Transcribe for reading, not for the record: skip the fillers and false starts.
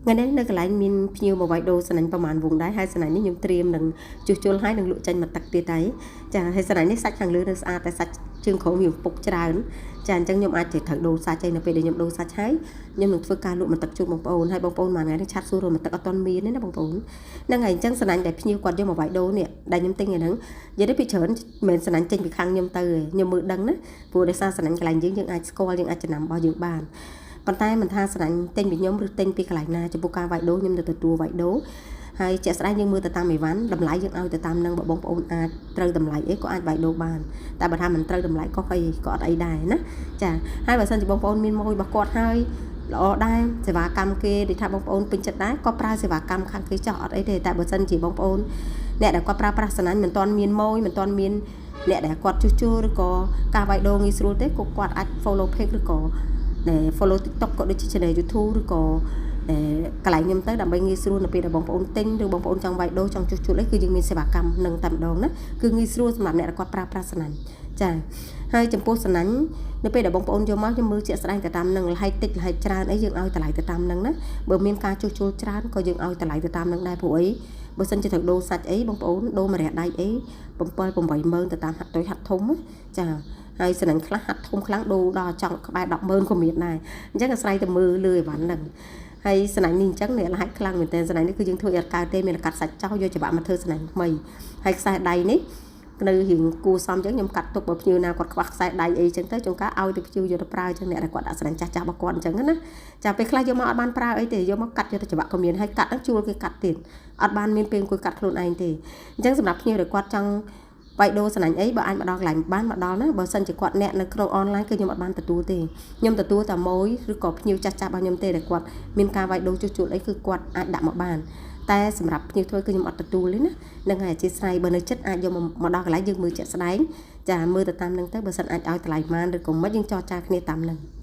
ថ្ងៃនេះនៅកន្លែងមានភ្ញៀវមកវាយដូរសំណាញ់ប្រហែលវងដែរហើយសំណាញ់នេះខ្ញុំត្រៀមនឹងជួសជុលហើយនឹងលក់ចេញមកទឹកទៀតហើយចាហើយសំណាញ់នេះសាច់ខាងលើនៅស្អាតតែសាច់ជើងក្រោមវាពុកច្រើនចាអញ្ចឹងខ្ញុំអាចត្រូវដូរសាច់ហើយនៅពេលដែលខ្ញុំដូរសាច់ហើយខ្ញុំនឹងធ្វើការលក់មកទឹកជូនបងប្អូនហើយបងប្អូនមួយថ្ងៃនេះchat សួររកមកទឹកអត់ទាន់មានទេណាបងប្អូនហ្នឹងហើយអញ្ចឹងសំណាញ់ដែលភ្ញៀវគាត់យកមកវាយដូរនេះដែលខ្ញុំទិញហ្នឹងនិយាយទៅពីច្រើនមិនមែនសំណាញ់ចេញពីខាងខ្ញុំទៅទេខ្ញុំមើលដឹងណាព្រោះដោយសារសំណាញ់កន្លែងយើងយើងអាចស្គាល់យើងអាចចំណាំរបស់យើងបានប៉ុន្តែមិនថាស្រឡាញ់ទិញពីខ្ញុំឬទិញពីកន្លែងណាចំពោះការវាយដូរខ្ញុំនៅទទួលវាយដូរហើយជាក់ស្ដែងយើងមើលទៅតាមអីវ៉ាន់តម្លៃយើងឲ្យទៅតាមនឹងបើបងប្អូនអាចត្រូវតម្លៃអីក៏អាចវាយដូរបានតែបើថាមិនត្រូវតម្លៃក៏អីក៏អត់អីដែរណាចាហើយបើសិនជាបងប្អូនមានម៉ួយរបស់គាត់ហើយល្អដែរសេវាកម្មគេដូចថាបងប្អូនពេញចិត្តដែរក៏ប្រើសេវាកម្មខាងគេចោះអត់អីទេតែបើសិនជាបងប្អូនអ្នកដែលគាត់ប្រើប្រាស់សំណាញ់មិនទាន់មានម៉ួយមិនទាន់មានអ្នកដែលគាត់ជួសជុលឬក៏ការវាយដូរងាយស្រួលទេក៏គាត់អាច follow page ឬក៏ដែល follow TikTok ក៏ដូចជា channel YouTube ឬក៏កន្លែងខ្ញុំទៅដើម្បីងាយស្រួលនៅពេលដែលបងប្អូនទិញឬបងប្អូនចង់វាយដូរចង់ជួសជុលអីគឺយើងមានសេវាកម្មនឹងតែម្ដងណាគឺងាយស្រួលសម្រាប់អ្នកដែលគាត់ប្រើប្រាស់សំណាញ់ចាហើយចំពោះសំណាញ់នៅពេលដែលបងប្អូនយកមកខ្ញុំមើលជាក់ស្ដែងទៅតាមនឹងលហែកតិចលហែកច្រើនអីយើងឲ្យតម្លៃទៅតាមនឹងណាបើមានការជួសជុលច្រើនក៏យើងឲ្យតម្លៃទៅតាមនឹងដែរព្រោះអីបើសិនជាត្រូវដូរសាច់អីបងប្អូនដូរម្រះដៃអី7 80000ទៅតាមហាត់តូចហាត់ធំចាហើយសំណាញ់ខ្លះហាត់ធំខ្លាំងដូរដល់ចង់ក្បែរ100000ក៏មានដែរអញ្ចឹងអាស្រ័យទៅមើលលើអីវ៉ាន់ហ្នឹងហើយសំណាញ់នេះអញ្ចឹងនេះលហាច់ខ្លាំងមែនទែនសំណាញ់នេះគឺយើងធ្វើឲ្យអត់កើតទេមានកាត់សាច់ចោលយកច្បាក់មកធ្វើសំណាញ់ថ្មីហើយខ្សែដៃនេះនៅរៀងគួសមអញ្ចឹងខ្ញុំកាត់ទុកបើភ្ញៀវណាគាត់ខ្វះខ្សែដៃអីអញ្ចឹងទៅជួនកាលឲ្យទៅភ្ញៀវយកទៅប្រើអញ្ចឹងអ្នកដែលគាត់ដាក់សំណាញ់ចាស់ចាស់របស់គាត់អញ្ចឹងណាចាពេលខ្លះយកមកអត់បានប្រើអីទេយកមកកាត់យកទៅច្បាក់ក៏មានហើយកាត់ហ្នឹងជួលគេកាត់ទៀតអត់បានមានពេលអង្គុយកាត់ខ្លួនឯងទេអញ្ចឹងសម្រាប់ភ្ញៀវដែលគាត់ចង់វាយដូរសំណាញ់អីបើអាចមកដល់កន្លែងបានមកដល់ណាបើសិនជាគាត់អ្នកនៅក្នុងអនឡាញគឺខ្ញុំអត់បានទទួលទេខ្ញុំទទួលតែម៉ួយឬក៏ភ្ញៀវចាស់ចាស់របស់ខ្ញុំទេដែលគាត់មានការវាយដូរជួសជុលអីគឺគាត់អាចដាក់មកបានតែសម្រាប់ភ្ញៀវធ្វើគឺខ្ញុំអត់ទទួលទេណានឹងហើយអធិស្ឋានបើនៅចិត្តអាចយកមកដល់កន្លែងយើងមើលជាក់ស្ដែងចាមើលទៅតាមនឹងទៅបើសិនអាចឲ្យតម្លៃប៉ុន្មានឬក៏មិនយើងចរចាគ្នាតាមនឹង។